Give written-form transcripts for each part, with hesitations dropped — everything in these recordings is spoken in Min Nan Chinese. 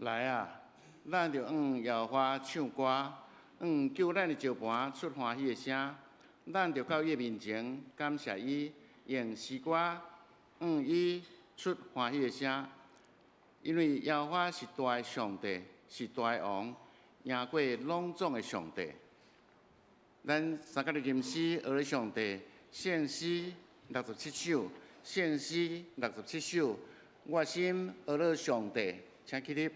來啊，咱著向耶和華唱歌，向救咱的石磐出歡喜的聲。咱著到伊的面前感謝伊，用詩歌向伊出歡喜的聲。因為耶和華是大的上帝，是大的王，贏過攏總的上帝。咱三個的吟詩學咧上帝，聖詩六十七首，聖詩六十七首，我心學咧上帝，請起立。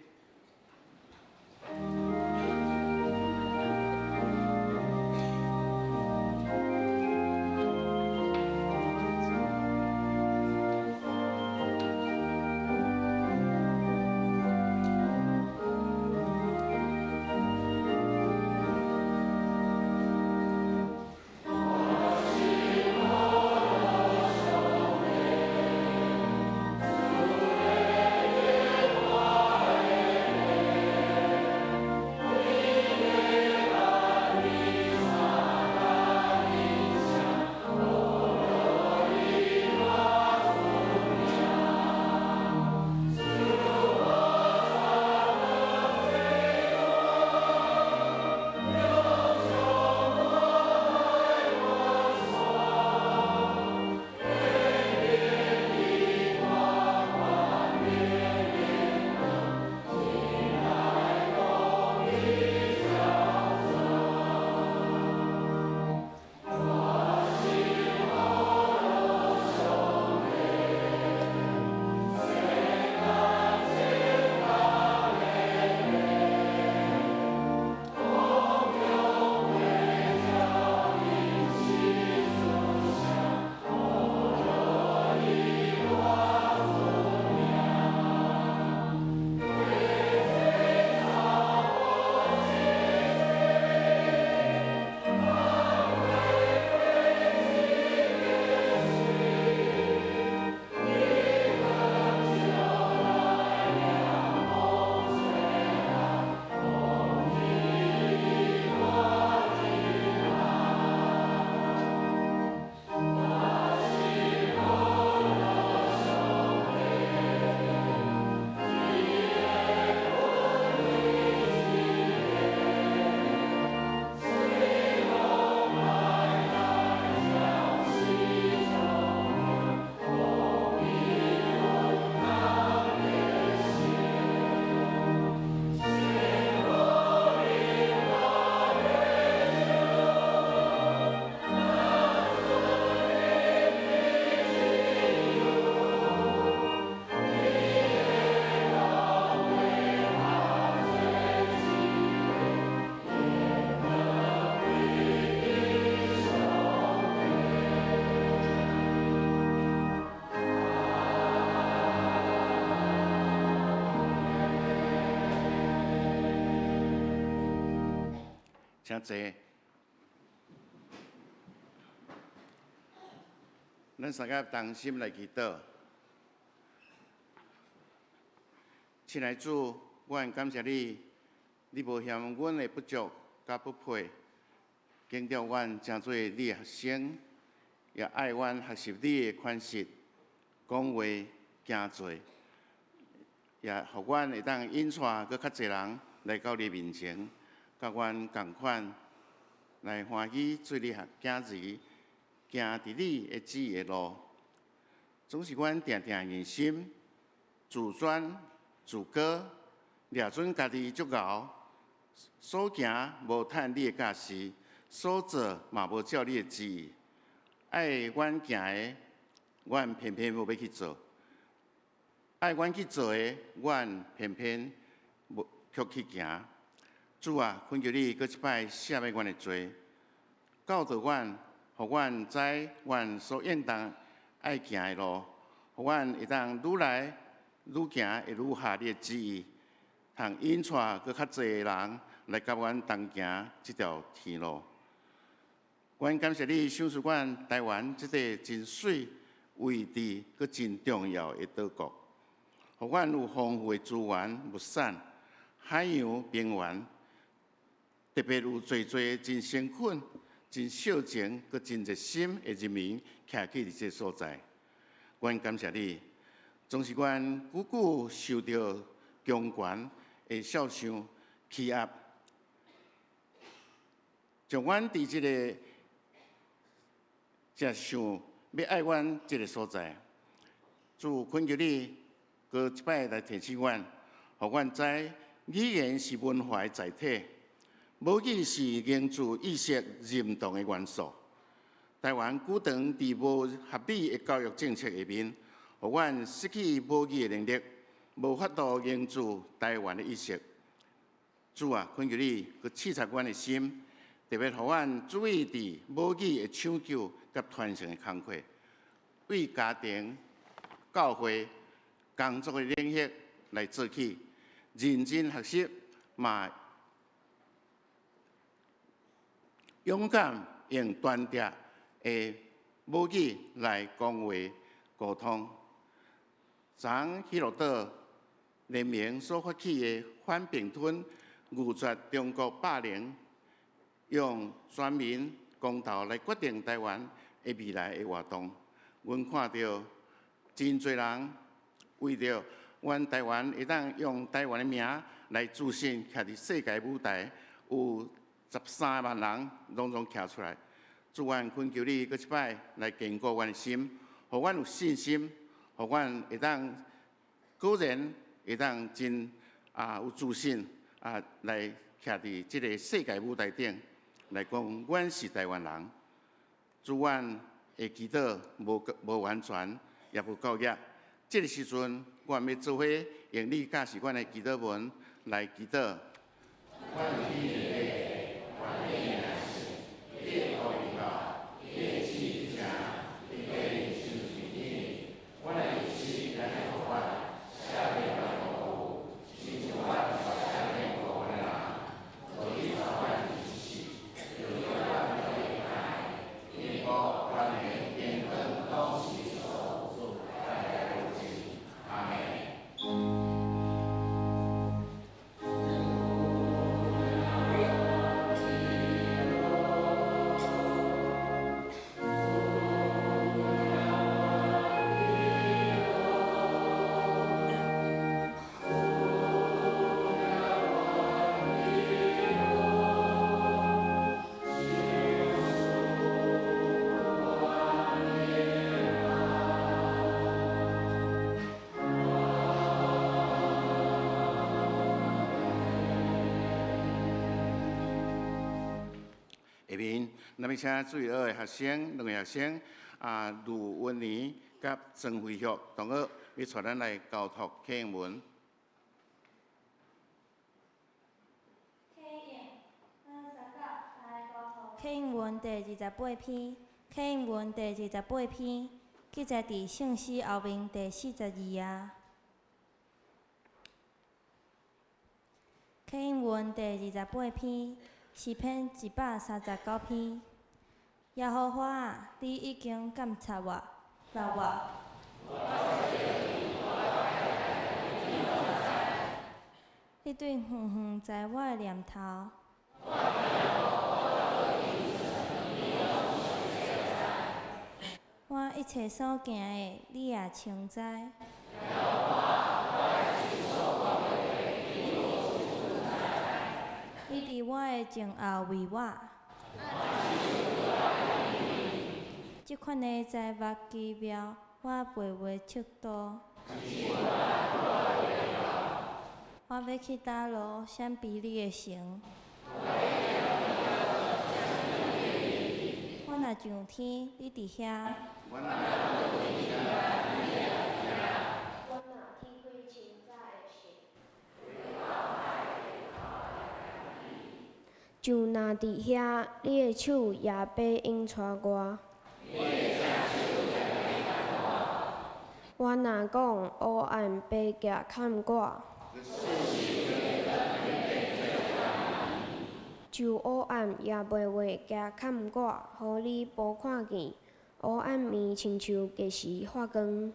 請坐。咱三个同心來祈禱。親愛主，阮感謝你，你無嫌阮的不足佮不配，揀著阮成做你的學生，也愛阮學習你的款式，講話、行做，也予阮會當引帶閣較濟人來到你面前，佮阮仝款來歡喜做你學囝兒，行佇你的旨意的路。總是阮定定硬心、自尊、自高，掠準家己足𠢕，所行無趁你的教示，所做嘛無照你的旨意。愛阮行的，阮偏偏無欲去做；愛阮去做的，阮偏偏無卻去行。主啊，懇求你閣一擺赦免阮的罪，教導阮，予阮知阮所應當愛行的路，予阮會當愈來愈行，會愈合你的旨意，通引帶閣較濟的人來佮阮同行這條天路。阮感謝你賞賜阮台灣這個真媠位置，閣真重要的島國，予阮有豐富的資源、物產、海洋、平原，特別有濟濟真誠懇、真熱情、閣真熱心的人民徛起佇這個所在。阮感謝你，總是阮久久受著強權的肖像欺壓，將阮佇這个誠想欲愛阮這个所在。主懇求你，閣一擺來提醒阮，予阮知語言是文化的載體，母語是凝聚意識認同的元素。台灣久長佇無合理的教育政策下面，予阮失去母語的能力，無法度凝聚台灣的意識。主啊，懇求你閣刺察阮的心，特別予阮注意佇母語的搶救佮傳承的工課，為家庭、教會、工作的領域來做起，認真學習，嘛勇敢用單調的母語來講話溝通。昨彼洛島聯盟所發起的反併吞、拒絕中國霸凌，用全民公投來決定台灣的未來的活動，阮看著真濟人為著阮台灣會當用台灣的名來自信徛佇世界舞台，有13萬人攏總徛出來。主，阮懇求你，閣一擺來堅固阮的心，予阮有信心，予阮會當果然會當真有自信來徛佇這个世界舞台頂來講，阮是台灣人。主，阮的祈禱無完全，也無夠額。這个時陣，阮欲做伙用你教示阮的祈禱文來祈禱。下面，咱欲請主日學的學生，兩个學生啊，盧溫妮佮曾慧玉同學，欲帶咱來交託啟應文。啟應，咱三甲來交託啟應文第二十八篇，啟應文第二十八篇，記載佇聖詩後面第42頁。啟應文第二十八篇。詩篇139篇。耶和華啊，你已經鑒察我，察我。你對遠遠知我的念頭。我一切所行的，你也清知。你佇我的前後圍我。這款的災禍奇妙，我袂袂測度。我欲去佗落閃避你的城？我若上天，你佇遐。我若天開清早的時。就若佇遐，你的手也欲引帶我。我若講黑暗欲夾崁我，就黑暗也袂會夾崁我，予你無看見。黑暗暝親像日時發光。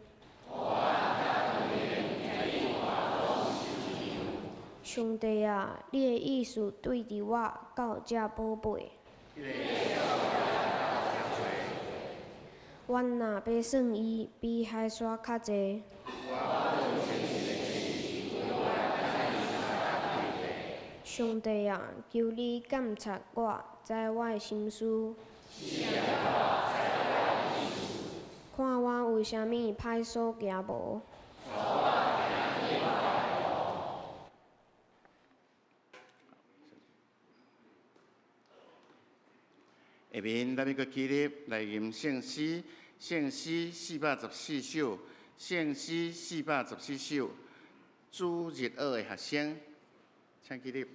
上帝啊，你的意思對佇我到遮寶貝。阮若欲算伊，比海沙較濟。上帝啊，求你鑒察我，知我的心思。看我有啥物歹所行無？下面咱欲閣起立來吟聖詩，聖詩414首，聖詩414首，主日學的學生，請起立。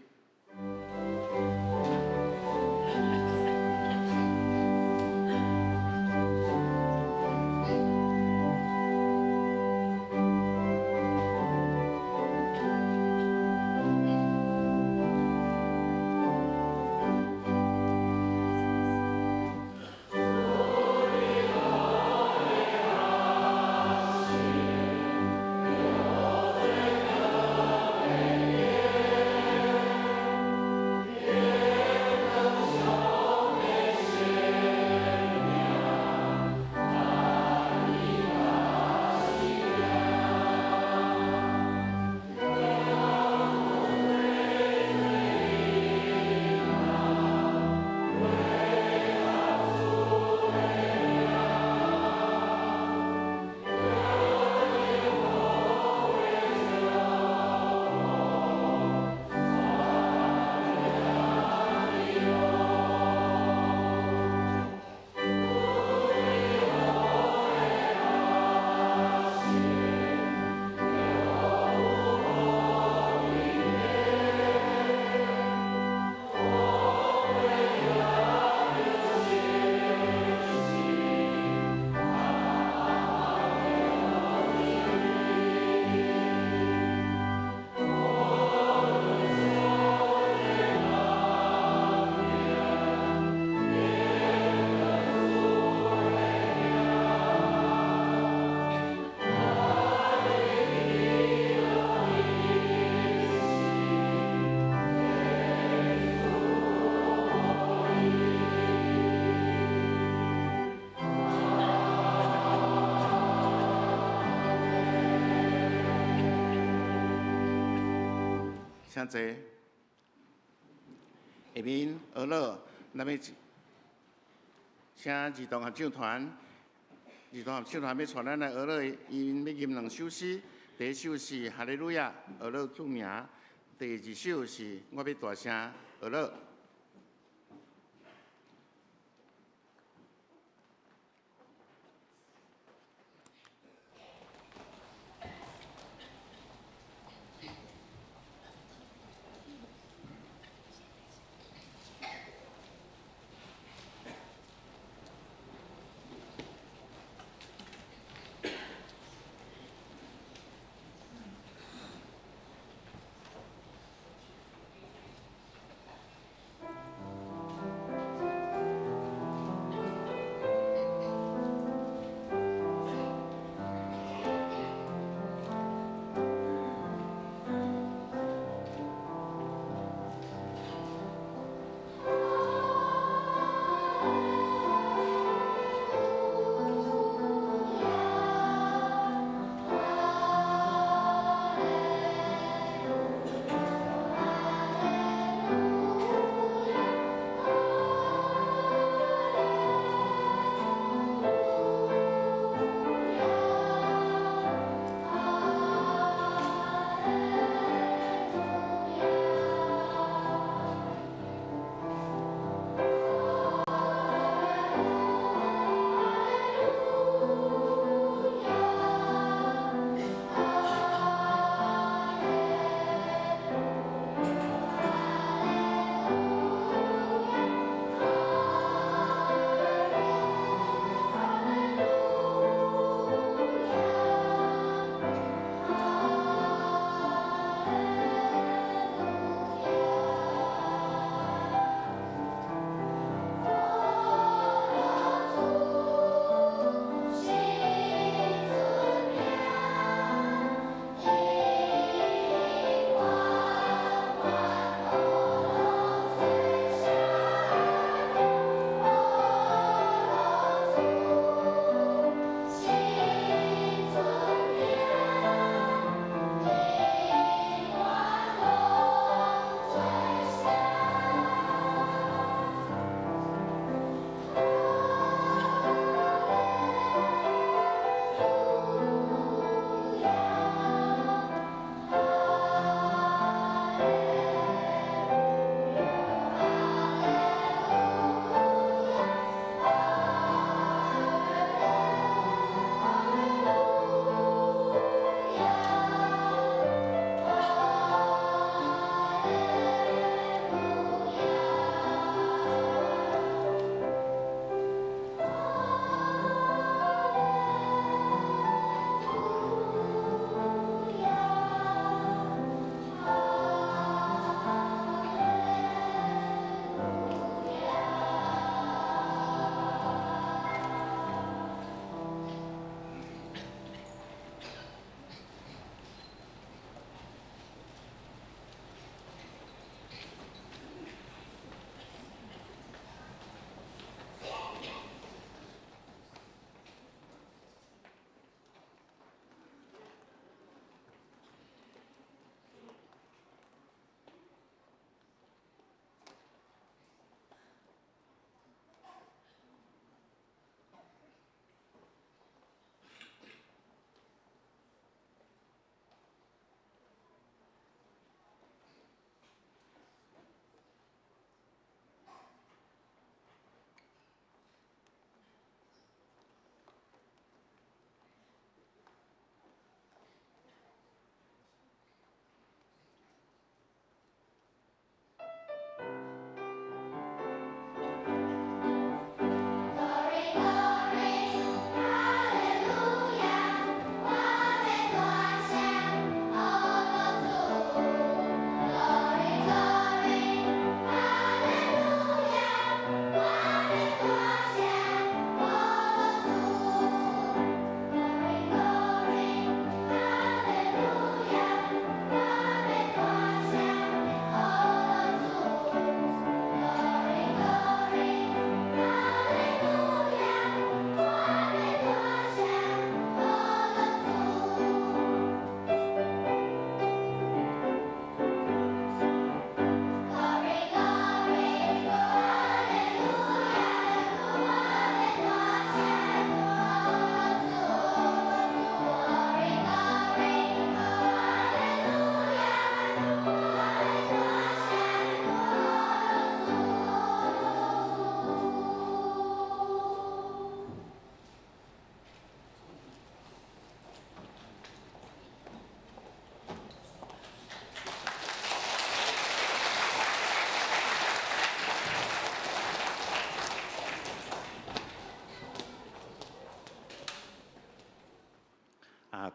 請坐。下面學樂，咱欲請兒童合唱團，兒童合唱團欲帶咱來學樂，𪜶欲吟兩首詩。第一首是《哈利路亞》，學樂主名；第二首是我欲大聲學樂。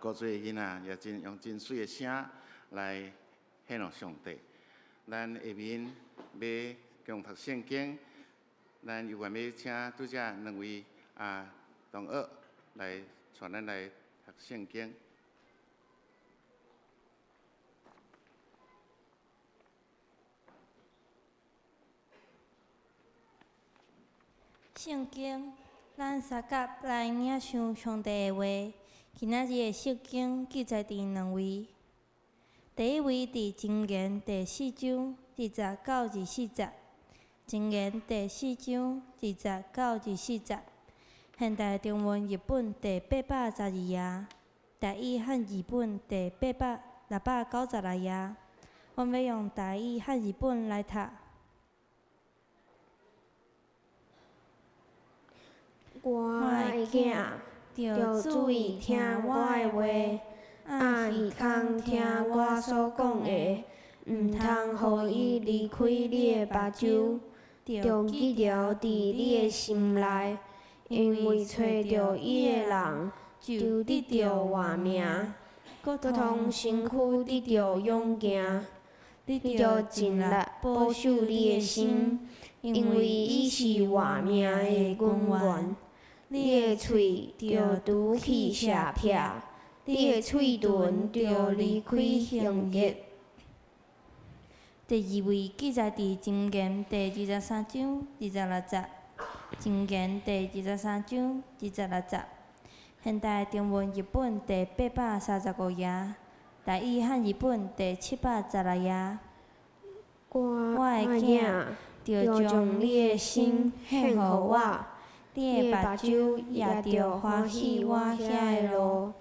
古锥的囡仔也真用真媠的聲來獻予上帝。咱下面欲共讀聖經，咱猶原欲請拄才兩位同學來帶咱來讀聖經。聖經，咱相佮來領受上帝的話。今仔日的聖經記載佇兩位，第一位佇箴言第四章20到24節，箴言第四章20到24節。現代中文譯本第812頁，台語漢字本第696頁。阮欲用台語漢字本來讀。我的囝，著注意聽我的話，掩耳孔聽我所講的，毋通予伊離開你的目睭，著記牢佇你的心內，因為揣著伊的人，就得著活命，閣通身軀得著勇健。你著盡力保守你的心，因為伊是活命的根源。你的喙著除去邪癖，你的喙唇著離開刑罰。第二位記載佇箴言第23章26節，箴言第二十三章二十六節。現代中文譯本第835頁，台語漢字本第716頁。我的囝，著將你的心獻予我，你的目睭也著歡喜我行的路。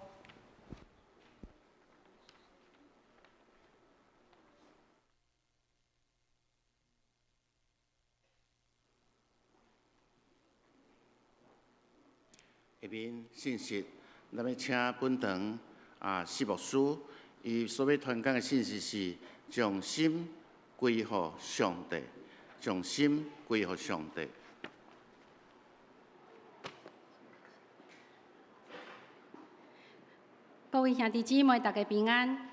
下面信息，咱欲請本堂施牧師，伊所欲傳講的信息是將心歸予上帝，將心歸予上帝。各位兄弟姊妹，大家平安。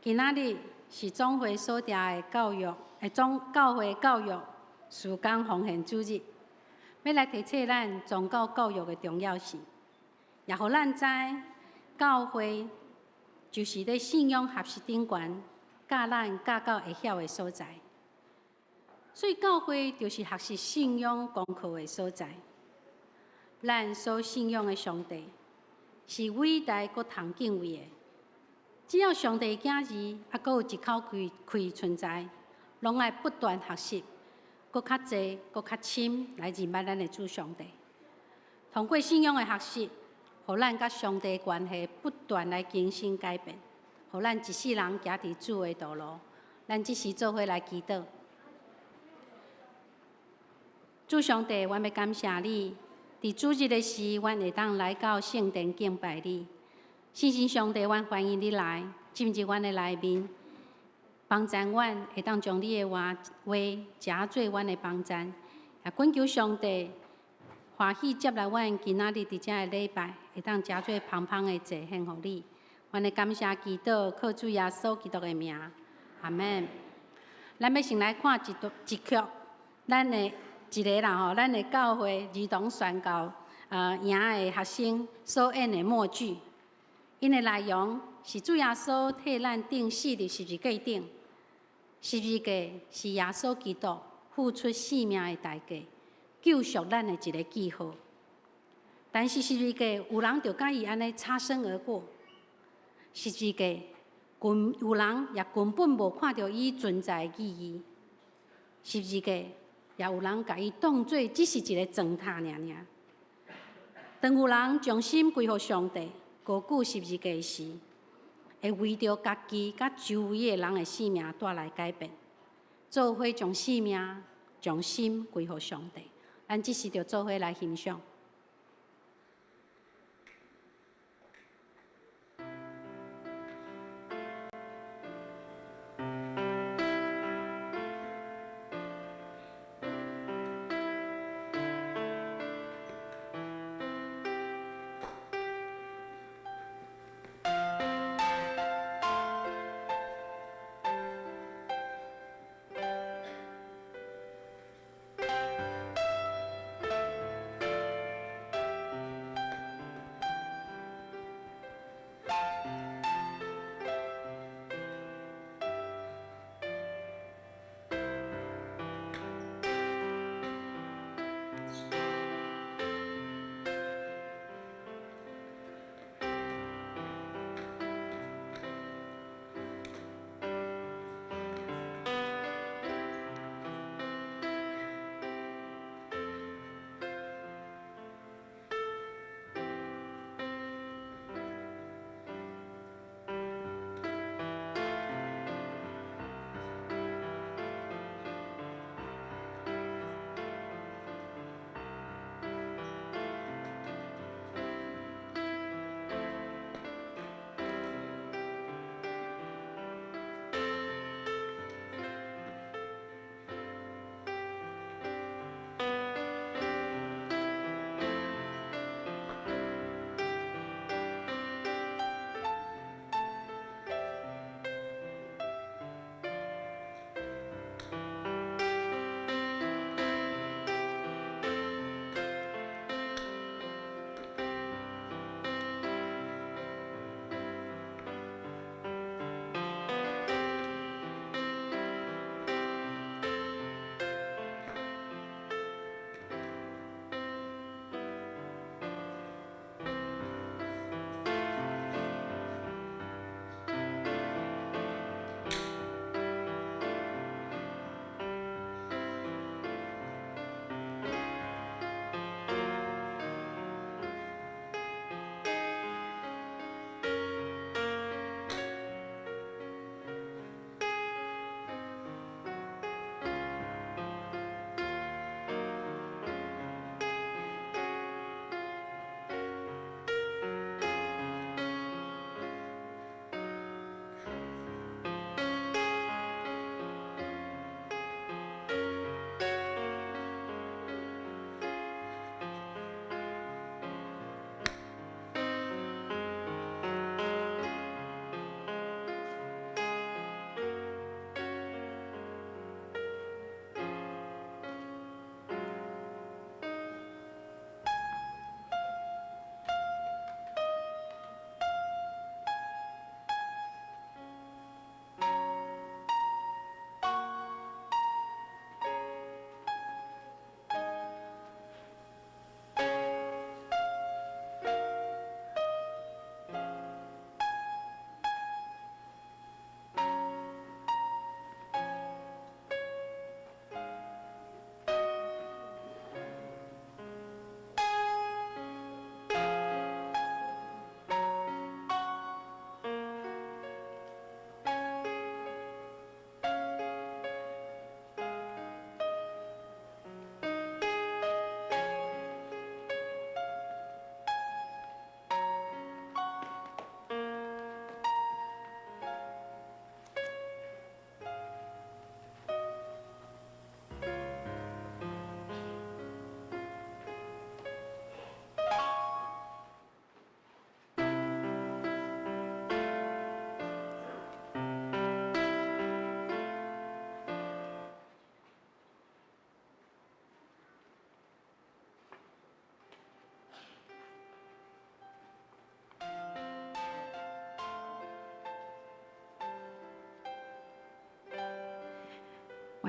今仔日是總會所定的教育，總教會教育事工奉獻主日，欲來提醒咱宗教教育的重要性，也予咱知教會就是咧信仰學習頂懸，教咱教到會曉的所在。所以教會就是學習信仰功課的所在。咱所信仰的上帝是偉大閣通敬畏的。只要上帝的囝兒猶閣有一口氣存在，攏愛不斷學習，閣較濟、閣較深來認捌咱的主上帝。通過信仰的學習，予咱佮上帝的關係不斷來更新改變，予咱一世人行佇主的道路。咱這時做伙來祈禱。主上帝，阮欲感謝你，佇主日的時，阮會當來到聖殿敬拜你。聖神上帝，阮歡迎你來進入阮的內面，幫贊阮會當將你的話誠做阮的幫贊。也懇求上帝歡喜接納阮今仔日佇遮的禮拜，會當誠做芳芳的祭獻予你。阮的感謝祈禱，靠主耶穌基督的名，阿們。咱欲先來看一段一曲，咱的一个啦吼，咱的教會兒童宣教營的學生所演的默劇，𪜶的內容是主耶穌替咱釘死佇十字架頂，十字架是耶穌基督付出性命的代價，救贖咱的一个記號。但是十字架有人就佮伊按呢擦身而過，十字架有人也根本無看著伊存在的意義，十字架也有人共伊當做只是一個磚頭爾爾。當有人將心歸予上帝，高舉十字架時，會為著家己佮周圍的人的性命帶來改變。做伙將性命、將心歸予上帝，咱這時就做伙來欣賞。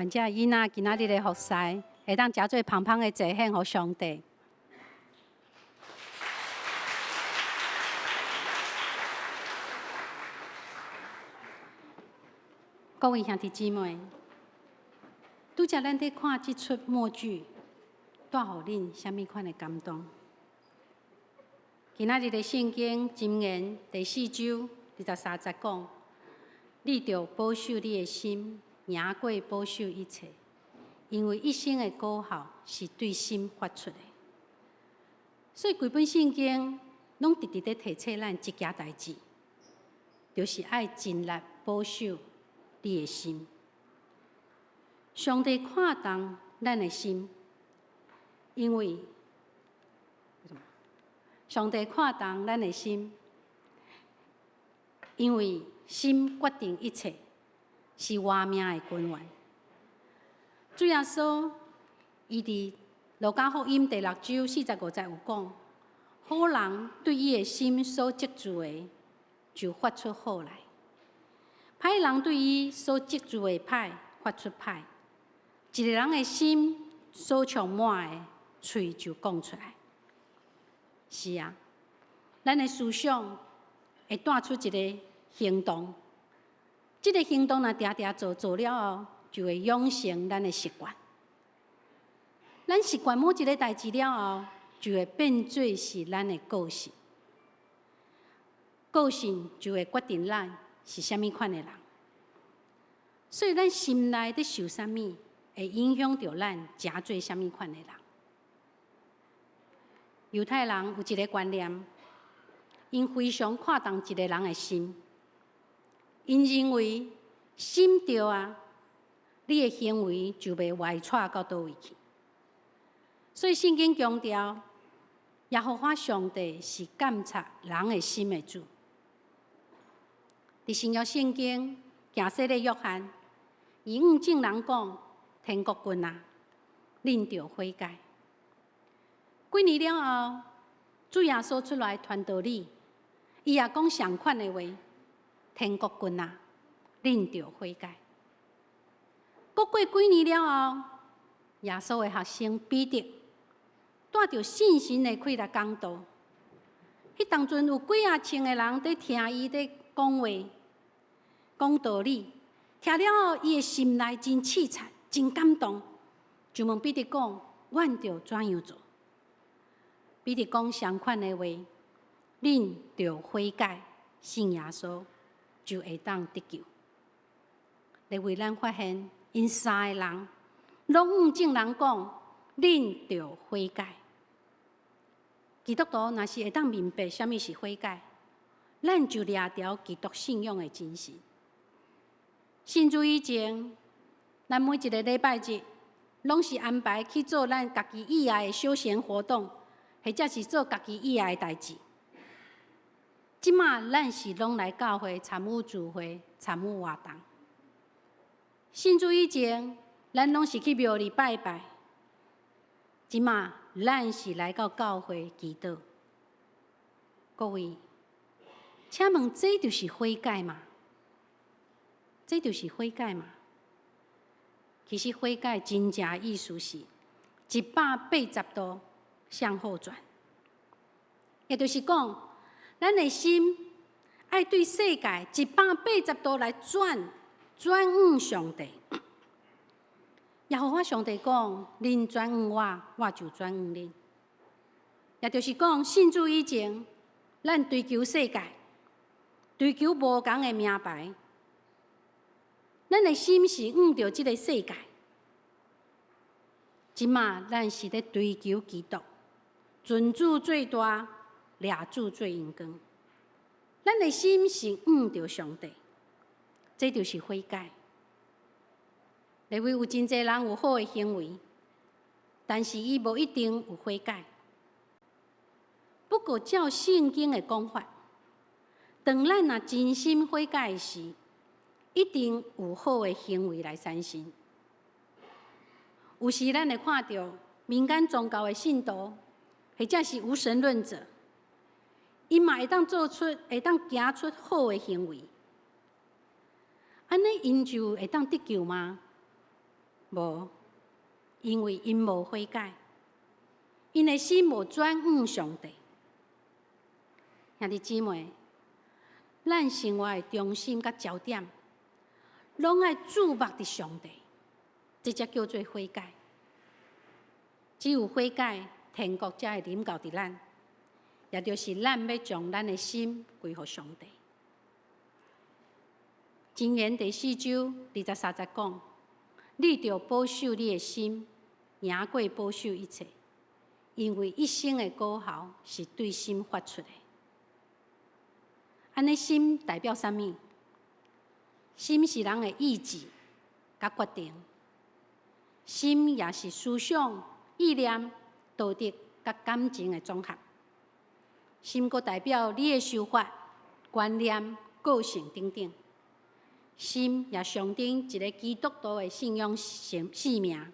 願這囡仔今仔日的服侍，會當誠做芳芳的祭獻予上帝。各位兄弟姊妹，拄才咱佇看這齣默劇，帶予恁啥物款的感動？今仔日的聖經箴言第四章二十三節講：你著保守你的心，贏過保守一切，因為一生的果效是對心發出的。所以規本聖經攏直直咧提醒咱一件代誌，就是愛盡力保守你的心。上帝看重咱的心，因為上帝看重咱的心，因為心決定一切，是活命的根源。主耶穌伊佇路加福音第六章四十五節有講：好人對伊的心所積聚的，就發出好來；歹人對伊所積聚的歹，發出歹。一个人的心所充滿的，喙就講出來。是啊，咱的思想會帶出一个行動，這个行動若定定做，做了後，就會養成咱的習慣。咱習慣某一个代誌了後，就會變做是咱的個性。個性就會決定咱是啥物款的人。所以，咱心內佇想啥物，會影響著咱成做啥物款的人。猶太人有一个觀念，𪜶非常看重一个人的心。𪜶認為心對啊，你的行為就袂歪躍到佗位去。所以聖經強調，耶和華上帝是監察人的心的主。佇新約聖經，行洗禮約翰，伊向眾人講：天國近啊，恁著悔改。幾年了後，主耶穌出來傳道理，伊也講相款的話：天國近啊，恁著悔改。閣過幾年了後，耶穌的學生彼得帶著信心的氣來講道。彼當陣有幾仔千个人佇聽伊佇講話、講道理，聽了後，伊的心內真悽慘、真感動，就問彼得講：阮著怎樣做？彼得講相款的話：恁著悔改，信耶穌，就會當得救。利未咱發現，𪜶三个人攏向眾人講：恁著悔改。基督徒若是會當明白啥物是悔改，咱就掠著基督信仰的精神。信主以前，咱每一个禮拜日攏是安排去做咱家己意愛的休閒活動，或者是做家己意愛的代誌。這馬咱是攏來教會參與聚會、參與活動。信主以前，咱攏是去廟裡拜拜。這馬咱是來到教會祈禱。各位，請問這就是悔改嗎？這就是悔改嗎？其實悔改真正意思是一百八十度向後轉，也就是講，咱的心愛對世界一百八十度來轉，轉向上帝。耶和華上帝講：恁轉向我，我就轉向恁。也就是講，信主以前，咱追求世界，追求無仝的名牌，咱的心是向著這个世界。這馬咱是咧追求基督，尊主做大，掠主做榮光。咱的心是向著上帝，這就是悔改。因為有真濟人有好的行為，但是伊無一定有悔改。不過照聖經的講法，當咱若真心悔改時，一定有好的行為來產生。有時咱會看著民間宗教的信徒，或者是無神論者，伊嘛會當做出，會當行出好的行為。按呢，𪜶就會當得救嗎？無，因為𪜶無悔改，𪜶的心無轉向上帝。兄弟姊妹，咱生活的中心佮焦點，攏愛注目佇上帝，這才叫做悔改。只有悔改，天國才會臨到佇咱，也就是咱欲將咱的心歸予上帝。箴言第四章二十三節講：你著保守你的心，贏過保守一切，因為一生的果效是對心發出的。按呢心代表啥物？心是人的意志佮決定，心也是思想、意念、道德佮感情的總和。心閣代表你的想法、觀念、個性等等。心也象徵一个基督徒的信仰生命。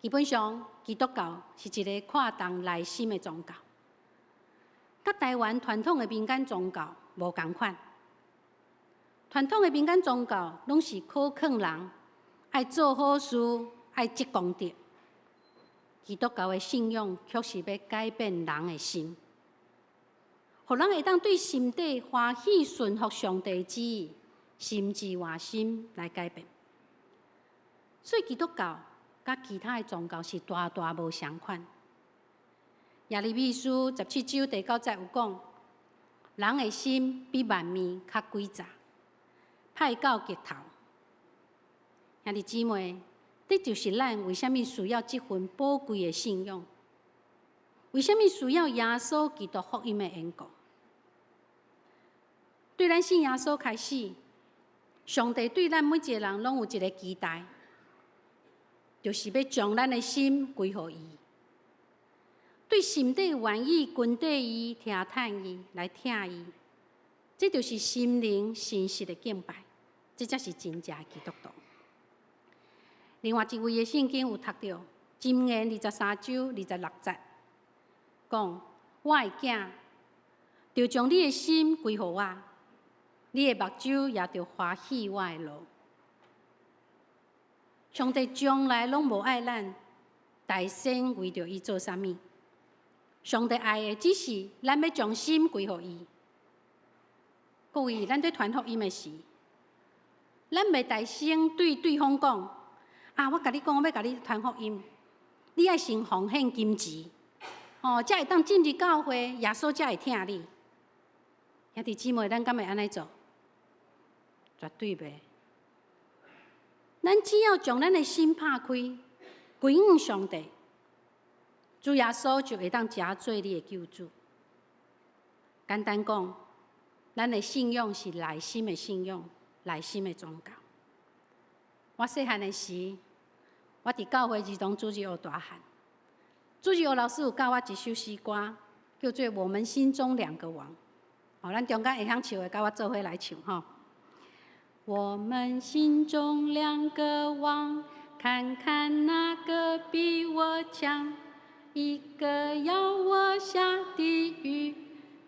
基本上，基督教是一个看重內心的宗教，佮台灣傳統的民間宗教無仝款。傳統的民間宗教攏是考勸人愛做好事，愛積功德。基督教的信仰卻是欲改變人的心，予人會當對心底歡喜順服上帝旨意，心志換心來改變。所以基督教佮其他的宗教是大大無相仝。耶利米書十七章第九節有講：人的心比萬物較詭詐，歹到極頭。兄弟姊妹，這就是咱為啥物需要這份寶貴的信仰？為啥物需要耶穌基督福音的緣故？對咱信耶穌開始，上帝對咱每一个人攏有一个期待，就是欲將咱的心歸予伊，對心底願意跟綴伊、聽趁伊來疼伊，這就是心靈誠實的敬拜，這才是真正的基督徒。另外一位的聖經有讀著，箴言二十三章二十六節，講：我的囝，著將你的心歸予我，你的目睭也著歡喜我的路。上帝從來攏無愛咱代先為著伊做啥物，上帝愛的只是咱欲將心歸予伊。各位，咱佇傳福音的時，咱袂代先對對方講：啊，我共你講，我欲共你傳福音，你愛先奉獻金錢，哦，才會當進入教會，耶穌才會疼你。兄弟姊妹，咱敢會按呢做？絕對袂。咱只要將咱的心拍開，歸向上帝，主耶穌就會當成做你的救主。簡單講，咱的信仰是內心的信仰，內心的宗教。我細漢的時，我佇教會兒童主日學大漢，主日學老師有教我一首詩歌，叫做《我們心中兩個王》。哦，咱中間會曉唱的，佮我做伙來唱吼。我們心中兩個王，看看哪個比我強。一個要我下地獄，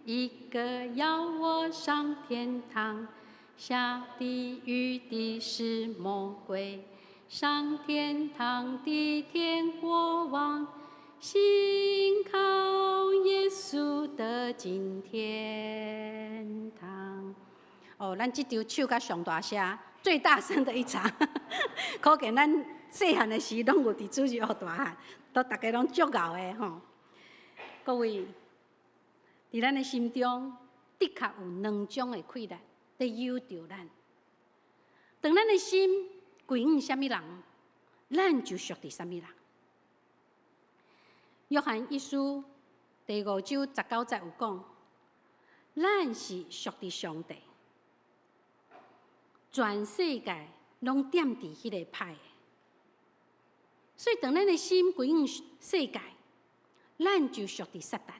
一個要我上天堂。下地獄的是魔鬼，上天堂的天國王。信靠耶穌得進天堂。哦，咱這場唱甲上大聲，最大聲的一場，可見咱細漢的時攏有佇主日學大漢，都逐家攏足𠢕的吼。各位，佇咱的心中，的確有兩種的氣力佇誘著咱。當咱的心歸向啥物人，咱就屬佇啥物人。約翰一書第五章十九節有講，咱是屬佇上帝。全世界攏踮佇彼個歹的，所以當咱的心歸向世界，咱就屬佇撒旦，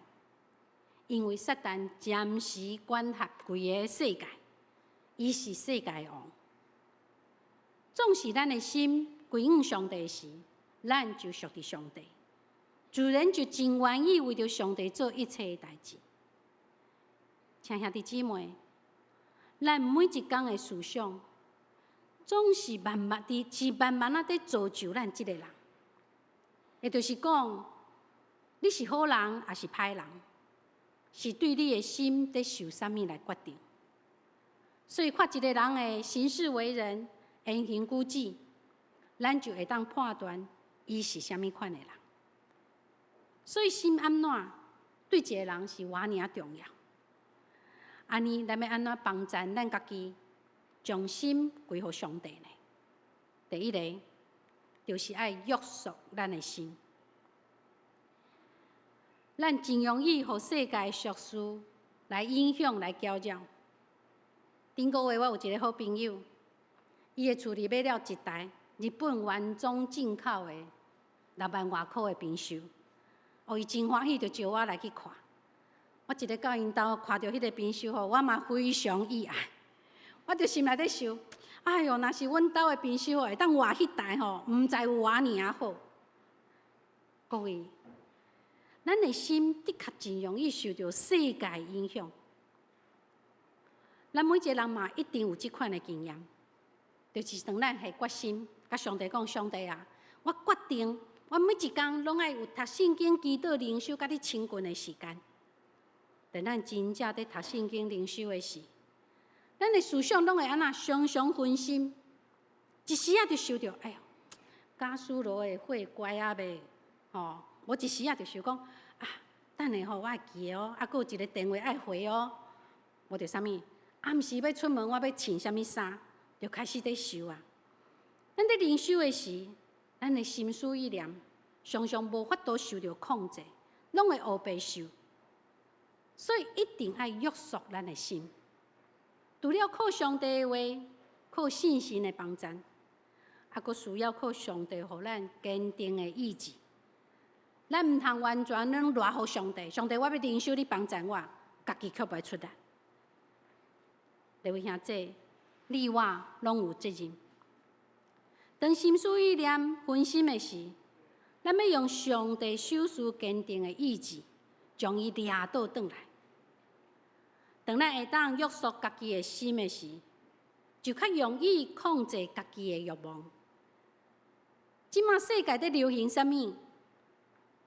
因為撒旦暫時管轄規個世界，伊是世界的王。總是咱的心歸向上帝時，咱就屬佇上帝，自然就真願意為著上帝做一切的代誌。親兄弟姊妹，咱每一工的思想，總是慢慢佇，是慢慢仔佇造就咱這个人。也就是講，你是好人抑是歹人，是對你的心佇想啥物來決定。所以看一个人的行事為人、言行舉止，咱就會當判斷伊是啥物款的人。所以心按怎，對一个人是偌爾仔重要。按呢，咱欲按怎幫贊咱家己，將心歸予上帝呢？第一个，就是愛約束咱的心。咱真容易予世界的俗事來影響、來攪擾。頂個月我有一个好朋友，伊的厝裡買了一台日本原裝進口的6萬外箍的冰箱，哦，伊真歡喜，就招我來去看。我一日到𪜶兜看著彼个冰箱吼，我嘛非常意愛。我就心內咧想，哎喲，若是阮兜的冰箱會當換彼台吼，毋知有偌爾仔好。各位，咱的心的確真容易受著世界影響。咱每一个人嘛，一定有這款的經驗，就是當咱下決心，共上帝講：上帝啊，我決定，我每一工攏愛有讀聖經、祈禱、靈修，佮你親近的時間。當咱真正佇讀聖經、靈修的時，咱的思想攏會按怎常常分心，一時仔就想著，哎喲，假使爐的火關啊未？吼，無一時仔就想講，啊，等下吼，我會記得哦，啊，閣有一个電話愛回哦，無就啥物？暗時欲出門，我欲穿啥物衫，就開始佇想啊。咱佇靈修的時，咱的心思意念常常無法度受著控制，攏會烏白想。所以一定愛約束咱的心，除了靠上帝的話，靠信心的幫贊，啊，閣需要靠上帝予咱堅定的意志。咱毋通完全攏賴予上帝，上帝我欲靈修，你幫贊我，家己卻袂出力。各位兄弟，你我攏有責任。當心思意念分心的時，咱欲用上帝賞賜堅定的意志，將伊掠倒轉來。當咱會當約束家己的心的時，就較容易控制家己的欲望。這馬世界佇流行啥物？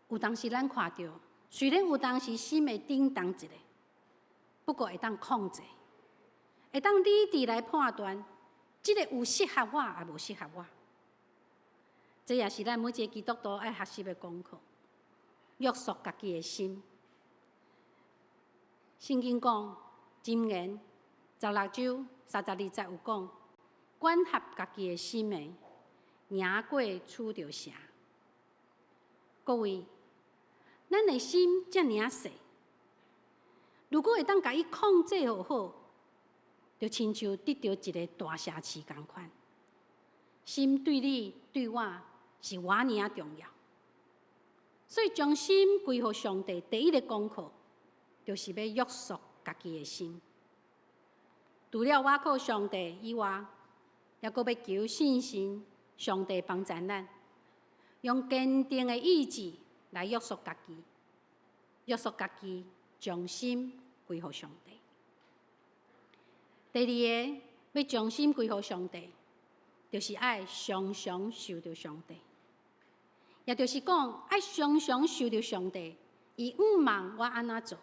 有當時咱看著，雖然有當時心會震動一下，不過會當控制，會當理智來判斷，這个有適合我，抑無適合我。這也是咱每一个基督徒愛學習的功課，約束家己的心。聖經講，箴言16章32節有講，管轄家己的心的，贏過取著城。各位，咱的心遮爾仔細，如果會當共伊控制予好，就親像得著一个大城市仝款。心對你對我是偌爾仔重要，所以將心歸予上帝，第一个功課就是欲約束家己的心。除了倚靠上帝以外，抑閣欲求信心，上帝幫贊咱，用堅定的意志來約束家己，約束家己，將心歸予上帝。第二个，欲將心歸予上帝，就是愛常常受著上帝，也就是講愛常常受著上帝，伊向望我按怎做？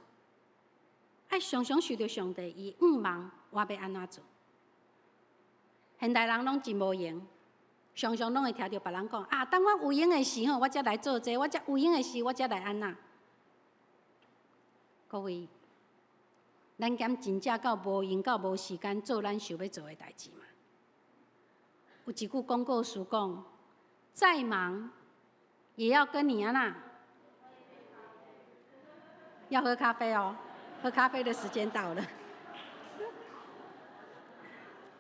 愛常常受著上帝，伊向望我欲按怎做？現代人攏真無閒，常常攏會聽著別人講啊，等我有閒的時候，我才來做這個，我才有閒的時，我才來按怎。各位，咱敢真正到無閒到無時間做咱想欲做的代誌嗎？有一句廣告詞講：再忙也要跟你按怎，要喝咖啡哦，喝咖啡的時間到了。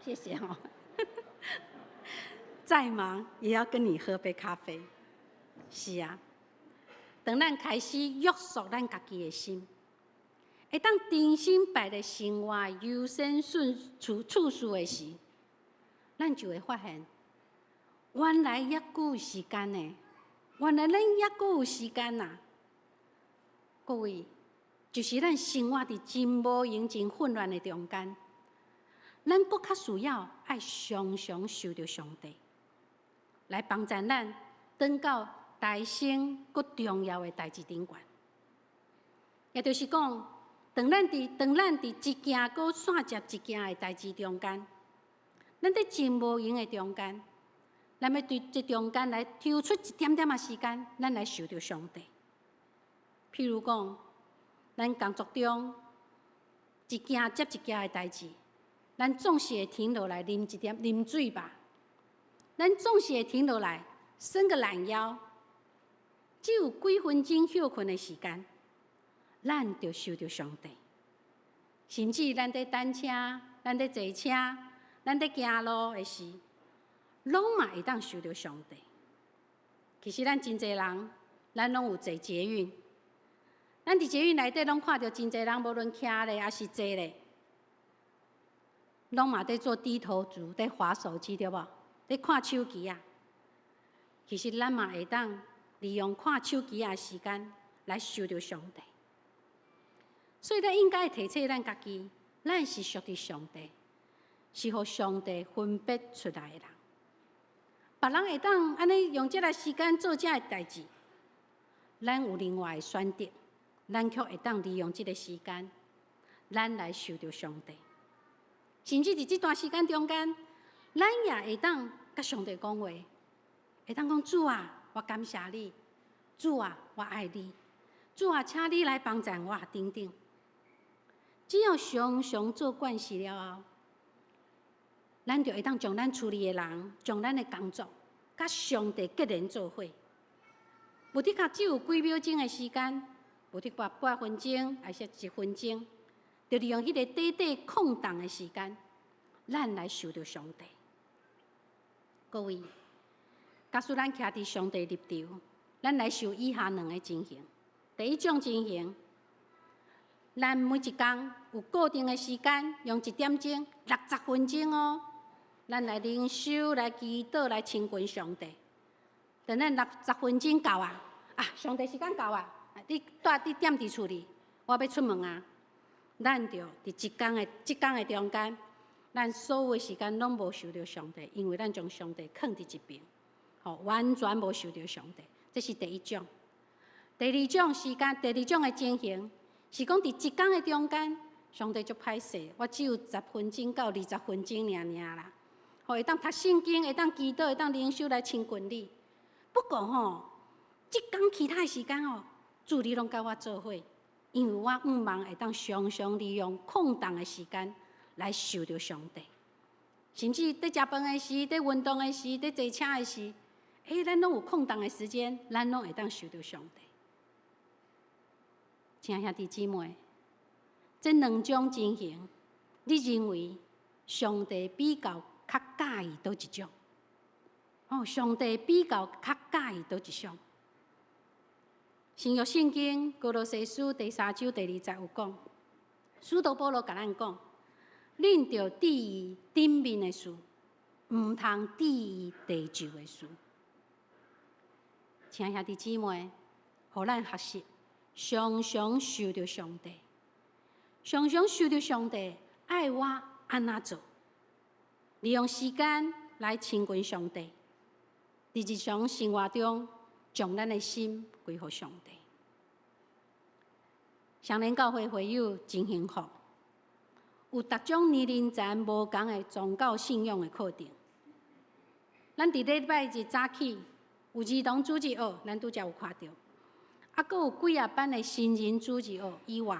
謝謝哦。再忙也要跟你喝杯咖啡。是啊，當咱開始約束咱家己的心，會當重新排列生活優先順序次序的時，咱就會發現，原來猶閣有時間呢，原來咱猶閣有時間啊！各位，就是咱生活佇真無閒、真混亂的中間，咱閣較需要愛常常受著上帝來幫助咱，轉到代生閣重要的代誌頂懸。也就是講，當咱佇一件閣煞接一件的代誌中間，咱佇真無閒的中間，咱欲佇這中間來抽出一點點仔時間，咱來受著上帝。譬如講，咱工作中一件接一件的代誌，咱總是會停落來啉一點啉水吧。咱總是會停落來伸個懶腰，只有幾分鐘歇睏的時間，咱就受著上帝。甚至咱佇等車、咱佇坐車、咱佇行路的時，攏嘛會當受著上帝。其實咱真濟人，咱攏有坐捷運。咱佇捷運內底攏看著真濟人，無論徛咧抑是坐咧，攏嘛佇做低頭族，佇滑手機，對無？佇看手機仔。其實咱嘛會當利用看手機仔的時間來受著上帝。所以咱應該提醒咱家己，咱是屬佇上帝，是予上帝分別出來的人。別人會當按呢用這个時間做這个代誌，咱有另外的選擇，咱卻會當利用這个時間，咱來受著上帝。甚至佇這段時間中間，咱也會當佮上帝講話，會當講，主啊，我感謝你，主啊，我愛你，主啊，請你來幫助我等等。只要常常做慣勢了後，咱就會當將咱厝裡的人，將咱的工作，佮上帝結連做伙。無的確只有幾秒鐘的時間，無的確半分鐘，抑是一分鐘，就利用彼個短短空檔的時間，咱來受著上帝。各位，假使咱徛佇上帝立場，咱來想以下兩个情形。第一種情形，咱每一工有固定的時間，用一點鐘、60分鐘哦，咱來靈修、來祈禱、來親近上帝。等咱六十分鐘到啊，啊，上帝時間到啊，你蹛你踮佇厝裡，我欲出門啊。咱就佇一工的這工的中間，咱所有的時間攏無受著上帝，因為咱將上帝囥佇一邊，吼，完全無受著上帝。這是第一種。第二種時間，第二種的情形是講佇一工的中間，上帝足歹勢，我只有十分鐘到20分鐘爾爾啦，吼，會當讀聖經，會當祈禱，會當靈修來親近你。不過吼，這工其他的時間吼，主你攏佮我做伙，因為我向望會當常常利用空檔的時間來受著上帝，甚至佇食飯的時、佇運動的時、佇坐車的時，欸，咱攏有空檔的時間，咱攏會當受著上帝。親愛兄弟姊妹，這兩種情形，你認為上帝比較較佮意佗一種？哦，上帝比較較佮意佗一種？新約聖經歌羅西書第三章第二節有講，使徒保羅共咱講，恁著注意頂面的事，毋通注意地上的事。親愛兄弟姊妹，予咱學習常常受著上帝，常常受著上帝愛我按怎做，利用時間來親近上帝，佇日常生活中將咱的心歸予上帝。雙連教會會友真幸福，有逐種年齡層無仝的宗教信仰的課程。咱佇禮拜日早起有兒童主日學，咱拄才有看著，啊，閣有幾仔班的成人主日學以外，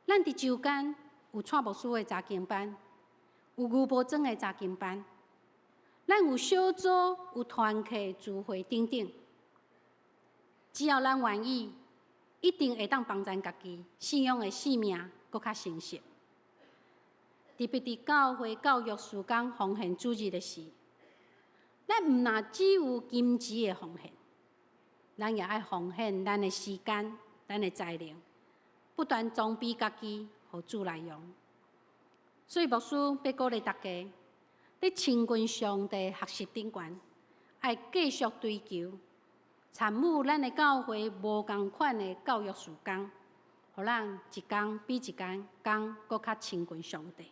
咱佇週間有蔡牧師的查經班，有牛埔莊的查經班，咱有小組、有團契聚會等等。只要咱願意，一定會當幫咱家己信仰的生命閣較成熟。特別佇教會教育事工奉獻主日的時，咱毋若只有金錢的奉獻，咱也愛奉獻咱的時間、咱的才能，不斷裝備家己，予主來用。所以牧師欲鼓勵大家，佇親近上帝學習頂懸，愛繼續追求參與咱的教會無仝款的教育事工，予咱一工比一工閣較親近上帝。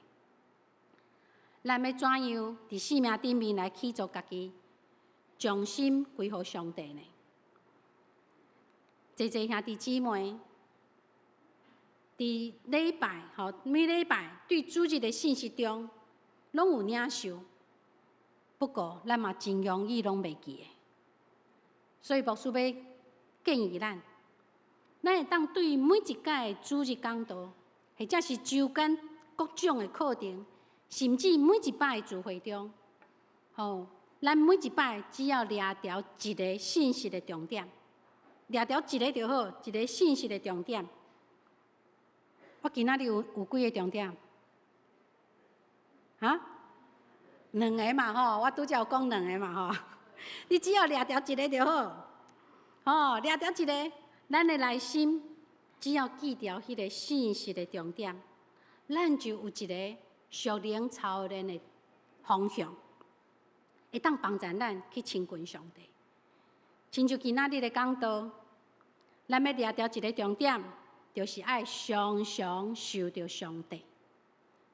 咱欲怎樣佇生命頂面來去做家己，將心歸予上帝呢？濟濟兄弟姊妹，佇禮拜吼，每禮拜對主日的信息中，攏有領受。不過，咱嘛真容易攏袂記的。所以牧師欲建議咱，咱會當對每一屆的主日講道，或者是週間各種的課程，甚至每一擺的聚會中，吼，咱每一擺只要掠著一个信息的重點，掠著一个就好，一个信息的重點。我今仔日有幾个重點？哈？兩个嘛吼，我拄才有講兩个嘛吼。你只要掠著一个就好，吼，掠著一个，咱的內心只要記著彼个信息的重點，咱就有一个屬靈操練的方向，會當幫助咱去親近上帝。親像今仔日的講道，咱欲掠著一个重點，就是愛常常受著上帝，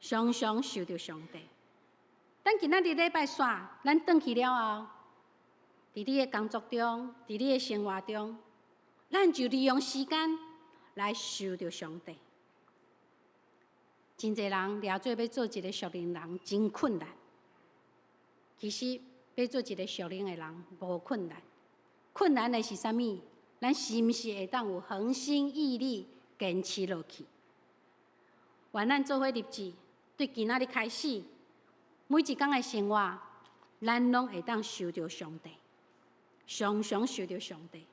常常受著上帝。咱今仔日禮拜煞，咱轉去了後，佇你的工作中，佇你的生活中，咱就利用時間來受著上帝。真濟人掠做欲做一个屬靈人，真困難。其實欲做一个屬靈的人無困難，困難的是啥物？咱是毋是會當有恆心毅力堅持落去？願咱做伙立志，對今仔日開始，每一工的生活，咱攏會當受著上帝，常常受著上帝。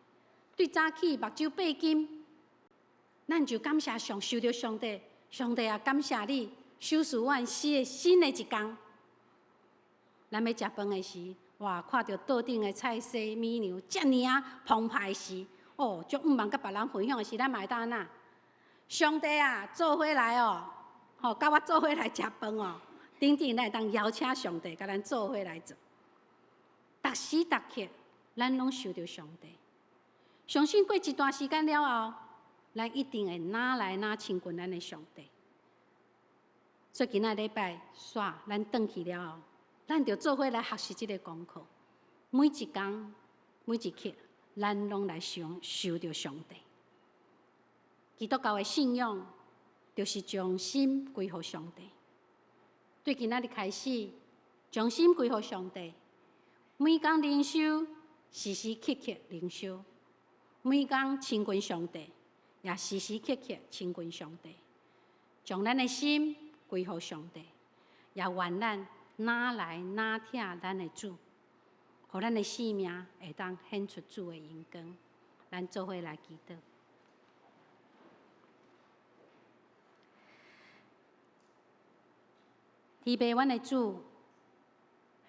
對早起目睭閉緊，咱就感謝上，受著上帝。上帝啊，感謝你，賞賜阮新的一工。咱欲食飯的時，哇，看著桌頂的菜色美娘遮爾仔澎湃時，哦，足向望佮別人分享的時，咱嘛會當按怎？上帝啊，做伙來哦，吼，佮我做伙來食飯哦。等等，咱會當邀請上帝佮咱做伙來做。逐時逐刻，咱攏受著上帝。相信過一段時間了後，咱一定會愈來愈親近咱的上帝。所以今仔禮拜煞，咱轉去了後，咱就做伙來學習這个功課。每一工、每一刻，咱攏來想受著上帝。基督教的信仰，就是將心歸予上帝。對今仔日開始，將心歸予上帝。每工靈修，時時刻刻靈修；每工親近上帝，也時時刻刻親近上帝。將咱的心歸予上帝，也願咱愈來愈疼咱的主，予咱的生命會當顯出主的榮光。咱做伙來祈禱。天父，阮的主，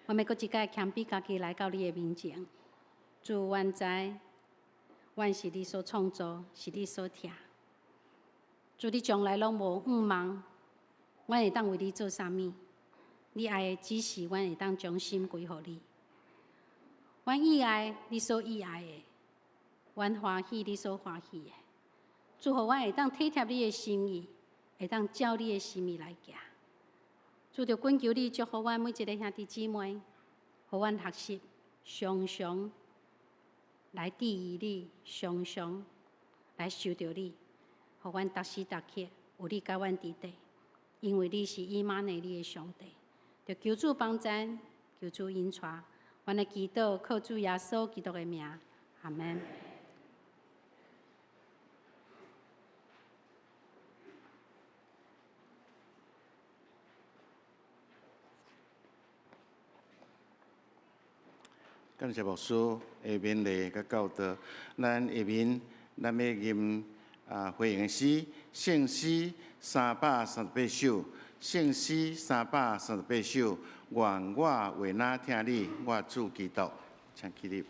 我欲閣一擺謙卑家己來到你的面前。主，阮知，阮是你所創造，是你所疼。主，你從來攏無向望，阮會當為你做啥物？你愛的只是阮會當將心歸予你。阮喜愛你所喜愛的，阮歡喜你所歡喜的。主，予阮會當體貼你的心意，會當照你的心意來行。主，就懇求你祝福阮每一个兄弟姊妹，予阮學習常常來注意你，常常來受著你，予阮逐時逐刻有你佮阮佇底，因為你是以馬內利的上帝。就求主幫贊，求主引帶，阮的祈禱靠主耶穌基督的名，阿們。感謝牧師的勉勵佮教導，咱下面咱欲吟回應的詩，聖詩338首，聖詩338首，願我話若疼你，我主基督，請起立。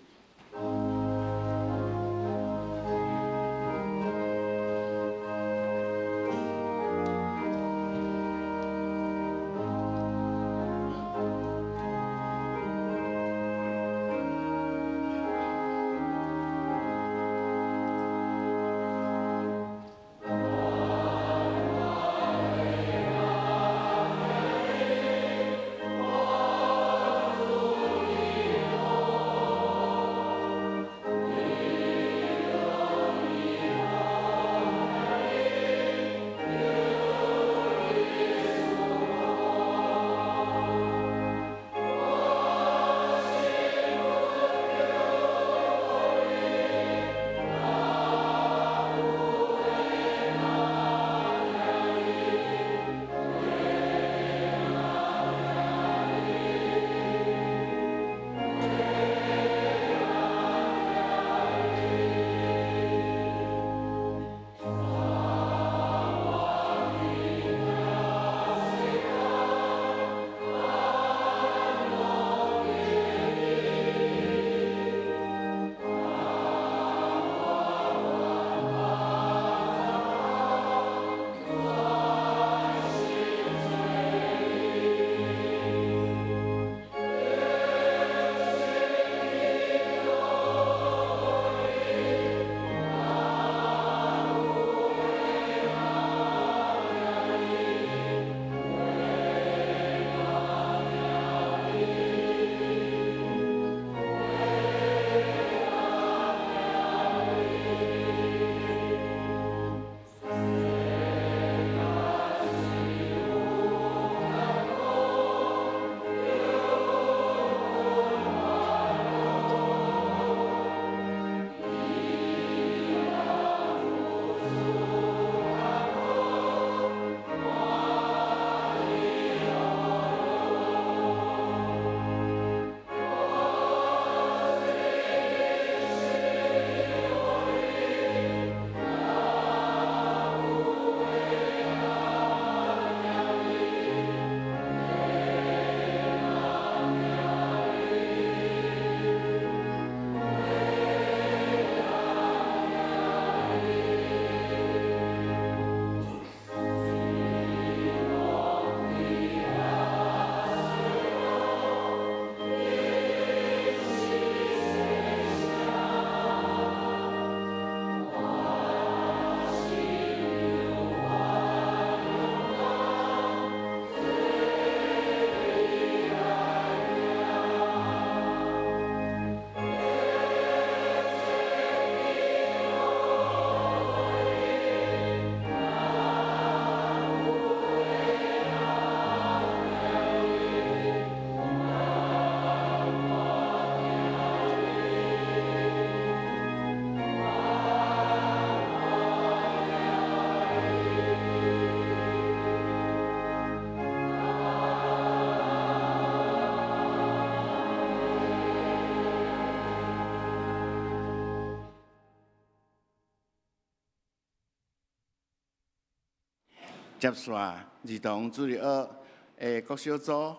接續兒童主日學的國小組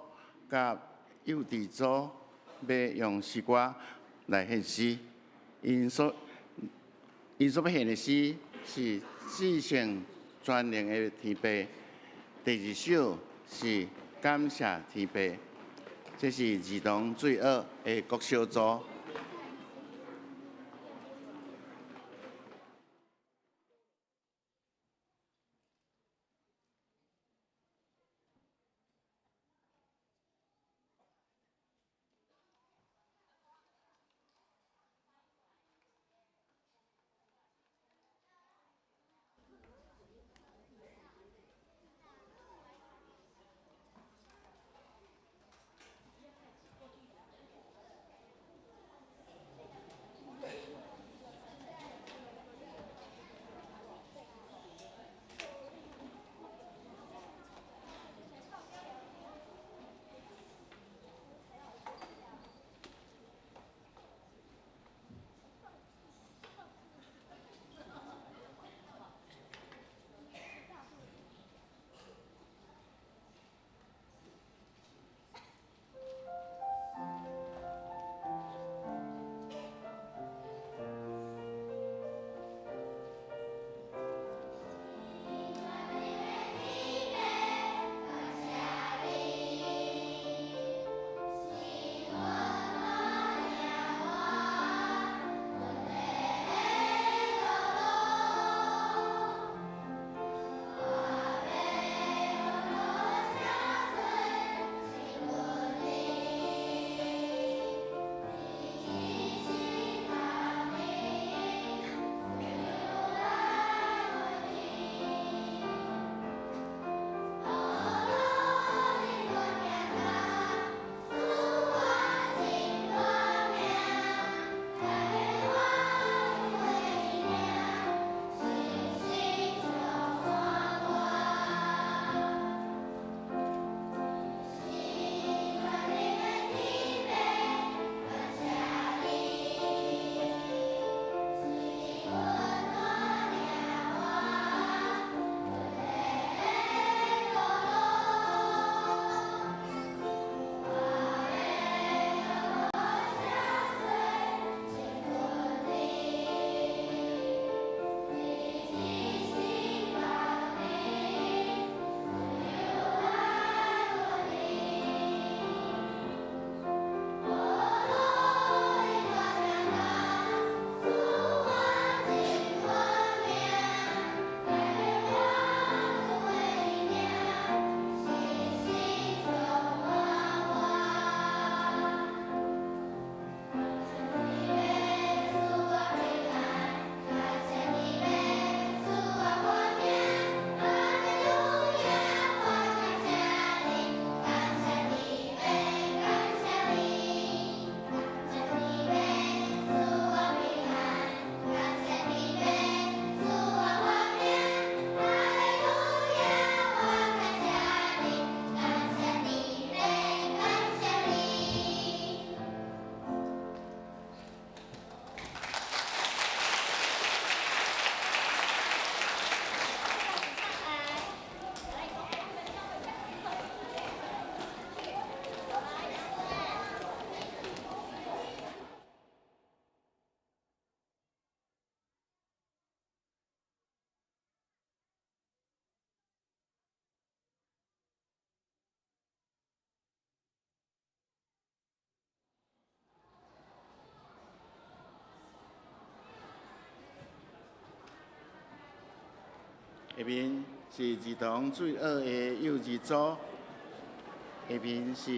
佮幼稚組，欲用詩歌來獻詩。𪜶所欲獻的詩是至聖全能的天父。第二首是感謝天父，這是兒童主日學的國小組。下面是兒童主日學的幼兒組，下面是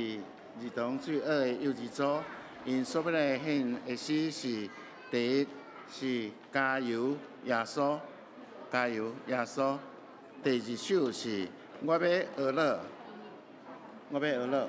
兒童主日學的幼兒組，𪜶所欲來獻的詩是第一是加油耶穌，加油耶穌。第二首是我欲學樂，我欲學樂。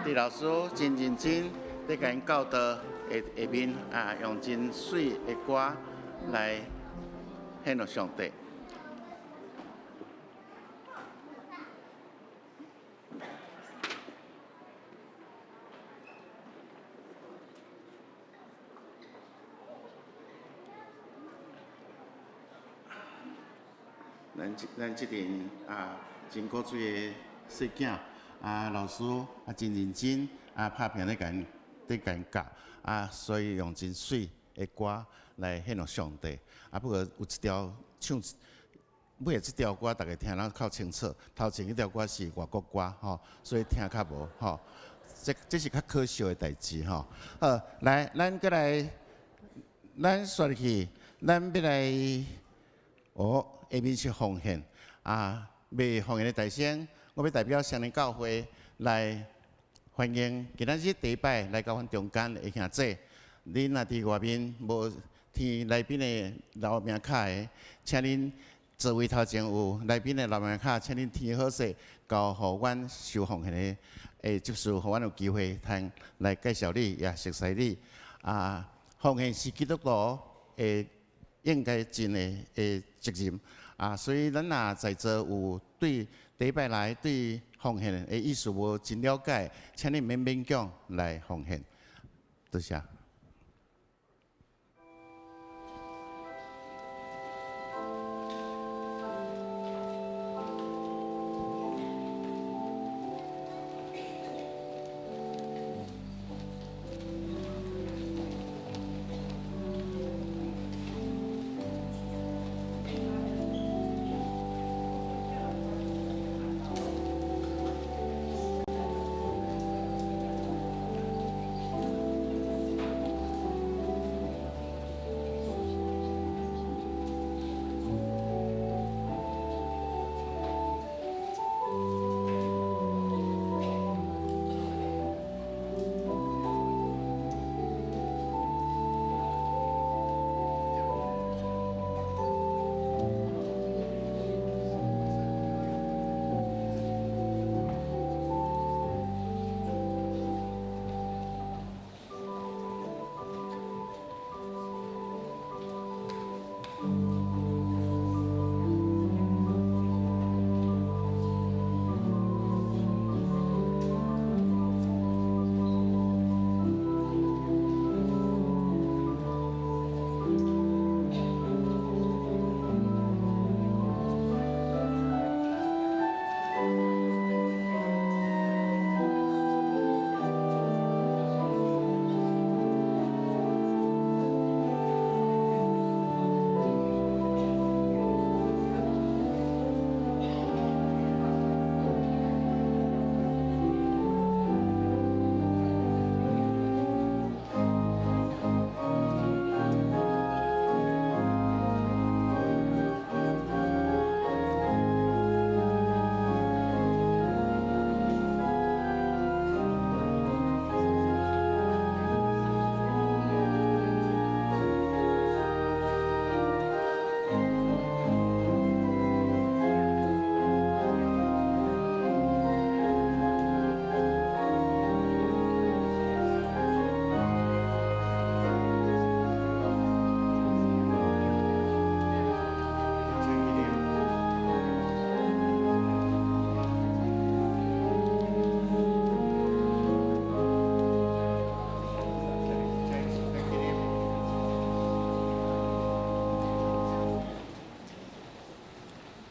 伫老師真認真咧共𪜶教導的下面啊，用真媠的歌來獻予上帝。咱這咱這陣啊，真古錐的細囝啊，老師啊真認真啊，拍拚咧共𪜶咧共𪜶教啊，所以用真媠的歌來獻予上帝。啊，不過有一條唱尾仔這條歌，逐家聽得較清楚。頭前彼條歌是外國歌吼，所以聽較無吼。這這是較可惜的代誌吼。好，來，咱閣來，咱煞去，咱欲來，哦，下面是奉獻啊，欲奉獻的大先，我欲代表雙連教會來歡迎今仔日第一擺來到阮中間的兄姊。恁若佇外面無填來賓的留名卡的，請恁座位頭前有來賓的留名卡，請恁填好勢，交予阮收奉獻的的執事，予阮有機會通來介紹你，也熟似你。啊，奉獻是基督徒的應該盡的的責任。啊，所以咱若在座有對第一擺來對奉獻的意思無真了解，請你免勉強來奉獻。多謝。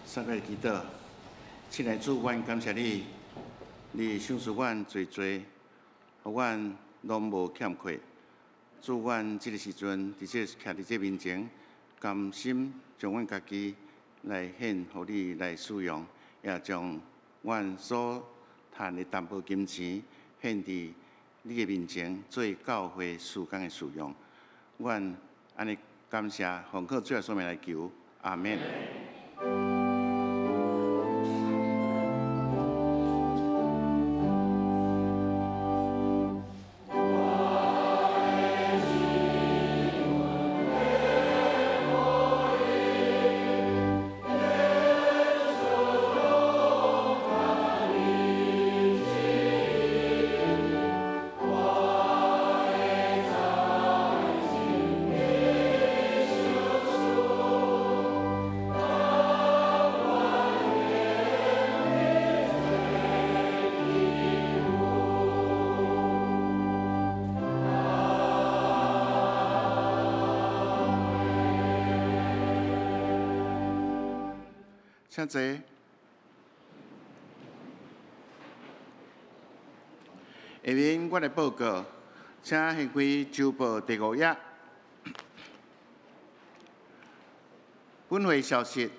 三個祈禱，親愛主，阮感謝你，你賞賜阮濟濟，予阮攏無欠缺。主，阮這个時陣佇這徛佇這面前，甘心將阮家己來獻予你來使用，也將阮所趁的淡薄金錢獻佇你的面前，做教會事工的使用。阮按呢感謝，奉靠主耶穌名來求，阿們。請坐。下面我來報告，請掀開週報第五頁。本會消息，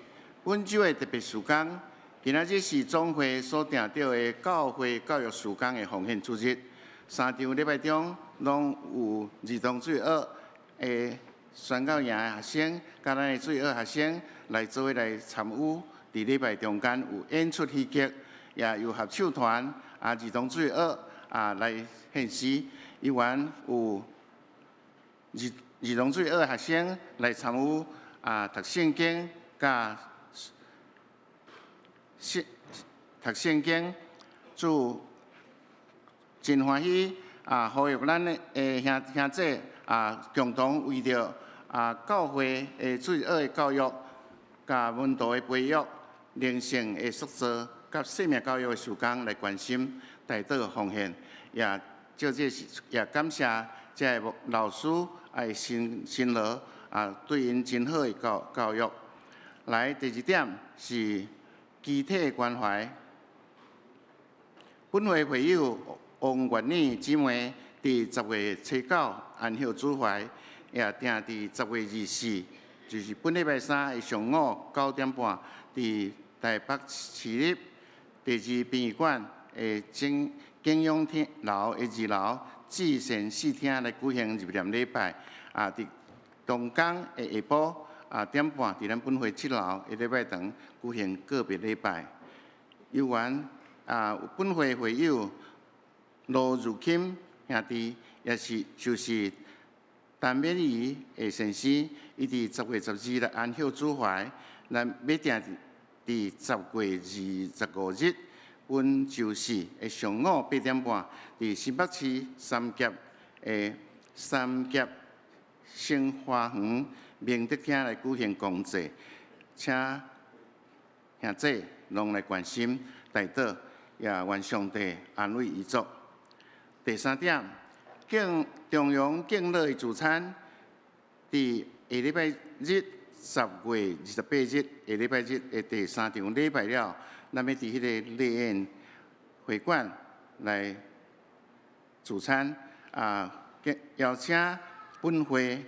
本週的特別事工，今仔日是總會所訂著的教會教育事工的奉獻主日。三場禮拜中，攏有兒童主日學的宣教營的學生，佮咱的主日學學生來做伙來參與。佇禮拜中間有演出戲劇，也有合唱團啊，兒童主日學啊來獻詩。猶原有兒童主日學學生來參與啊讀聖經，佮聖讀聖經，主真歡喜啊！呼籲咱的兄兄姊啊，共同為著啊教會的主日學的教育、佮門徒的培育、靈性的塑造、佮生命教育的事工來關心、代禱奉獻，也藉這時也感謝這个老師愛辛辛勞啊，對𪜶真好的教教育。來，第二點是肢體關懷。本會會友王月妮姊妹佇10月初9安息主懷，也訂佇10月24，就是本禮拜三的上午9點半，佇台北市立第二殯儀館的景景仰廳樓的二樓至善四廳來舉行入殮禮拜。啊，佇同工的下晡啊點半，佇咱本會七樓的禮拜堂舉行告別禮拜。猶原啊，本會會友羅如欽兄弟，也是就是陳美儀的先生，伊佇10月12日安息主懷，咱欲訂佇10月25日，本週四的上午8點半，佇新北市三峽的三峽新花園明德廳來舉行公祭，請兄姊攏來關心代禱，也願上帝安慰遺族。第三點，敬中陽敬老的聚餐，佇下禮拜日10月28日，下禮拜日的第三場禮拜了，咱欲佇彼个麗苑會館來聚餐，啊，邀請本會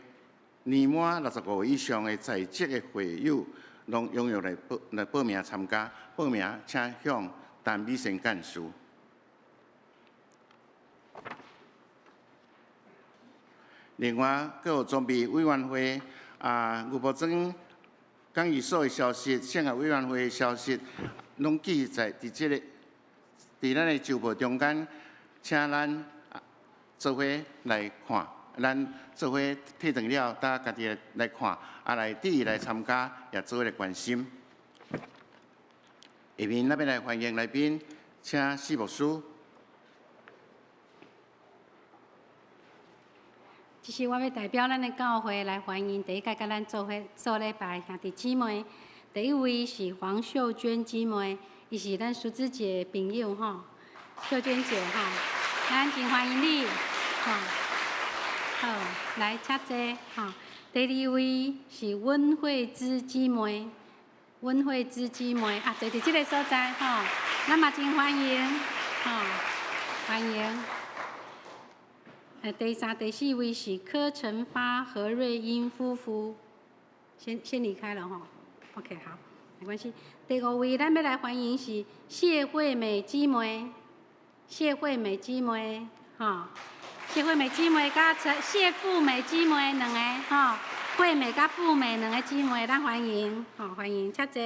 年滿65以上的在職的會友，攏踴躍來報來報名參加。報名請向陳美仙幹事。另外，閣有裝備委員會啊，牛埔莊講義所的消息、聖學委員會的消息，攏記載佇這個佇咱的週報中間，請咱做伙來看，咱做伙提轉了，搭家己來看，啊來佇來參加，也做伙來關心。下面咱欲來歡迎來賓，請施牧師。這是我欲代表咱的教會來歡迎第一屆佮咱做伙做禮拜兄弟姊妹。第一位是黃秀娟姊妹，伊是咱淑芝姐的朋友吼，秀娟姐吼，咱真歡迎你吼。好，來請坐吼。第二位是溫慧芝姊妹，溫慧芝姊妹啊，坐佇這个所在吼，咱嘛真歡迎吼，歡迎。第三、第四位是柯成發、何瑞英夫婦，先離開了吼。OK，好，沒關係。第五位，咱欲來歡迎是謝惠美姊妹，謝惠美姊妹，吼，謝惠美姊妹佮陳謝富美姊妹兩个，吼，惠美佮富美兩个姊妹，咱歡迎，吼，歡迎，請坐。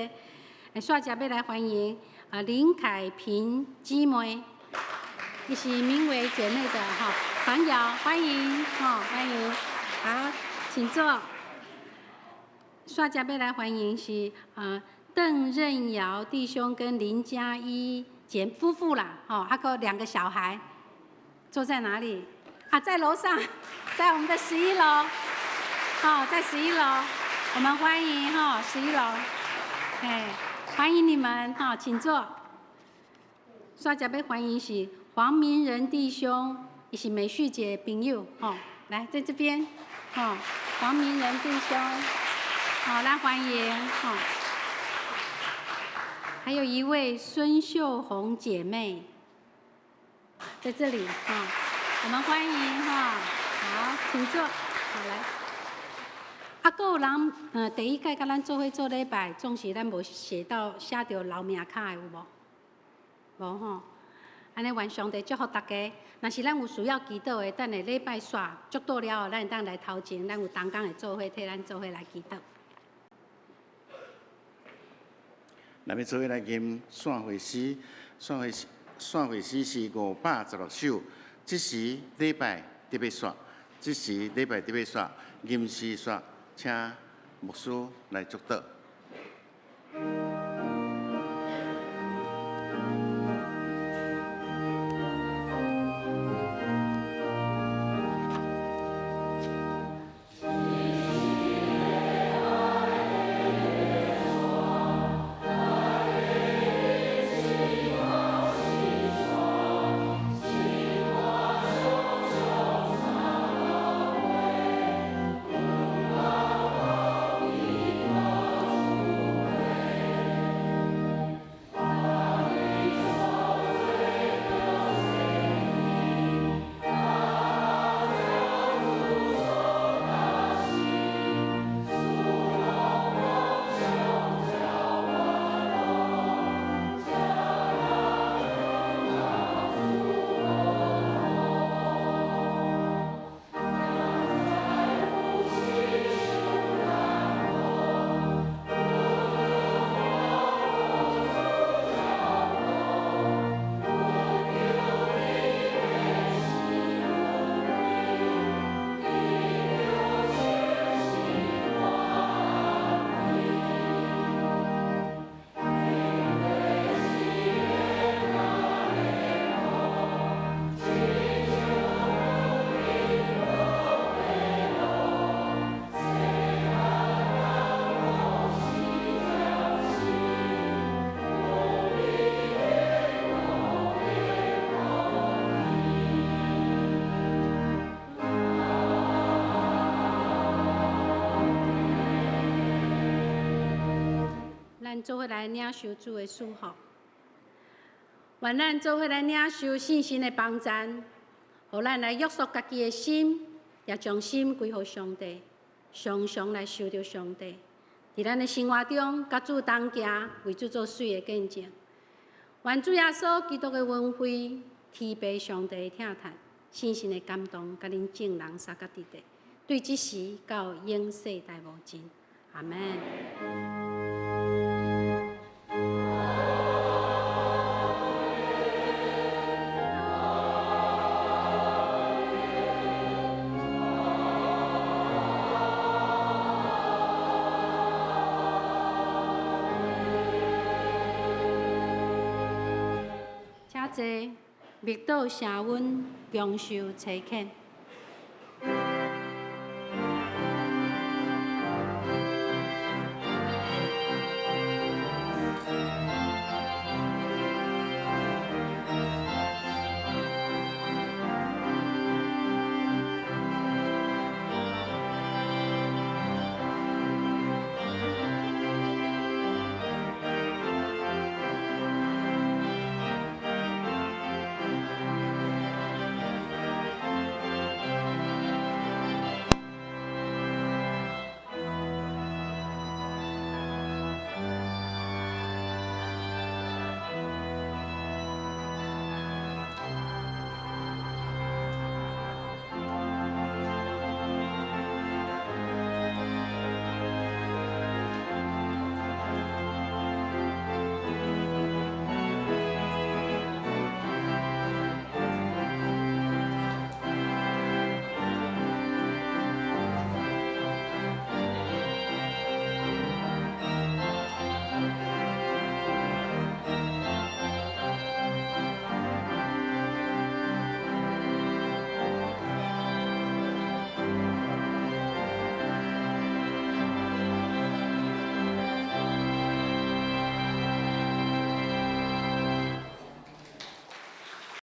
煞接欲來歡迎啊林凱平姊妹，伊是明偉姐妹的吼朋友，歡迎，吼，歡迎，好，請坐。煞接欲來歡迎是啊鄧任堯弟兄跟林嘉一姐夫婦啦，吼，啊閣兩個小孩，坐在哪裡？啊，在樓上，在我們的11樓，哦，在十一樓，我們歡迎哈十一樓，哎，歡迎你們哈，請坐。煞接欲歡迎是黃明仁弟兄，伊是美旭姐朋友，吼，來在這邊，吼，黃明仁弟兄，好，來歡迎，吼。還有一位孫秀紅姐妹，在這裡哈，我們歡迎哈，好，請坐，好來。啊，閣有人，第一屆佮咱做伙做禮拜，總是咱無寫到寫著留名卡的有無？無吼。按呢願上帝祝福大家。若是咱有需要祈禱的，等下禮拜煞祝禱了後，咱會當來頭前，咱有同工會做伙替咱做伙來祈禱。咱欲做伙來吟散會詩，散會詩，散會詩是516首。這時禮拜得欲煞，這時禮拜得欲煞，吟詩煞，請牧師來祝禱。咱做伙來領受主的祝福，願咱做伙來領受聖神的幫贊，予咱來約束家己的心，也將心歸予上帝，常常來受著上帝。佇咱的生活中，佮主同行，為主做媠的見證。願主耶穌基督的恩惠、天父上帝的疼疼、聖神的感動，佮恁眾人相佮佇咧，對這時到永世代無盡。阿們。請坐，默禱謝恩，享受差遣。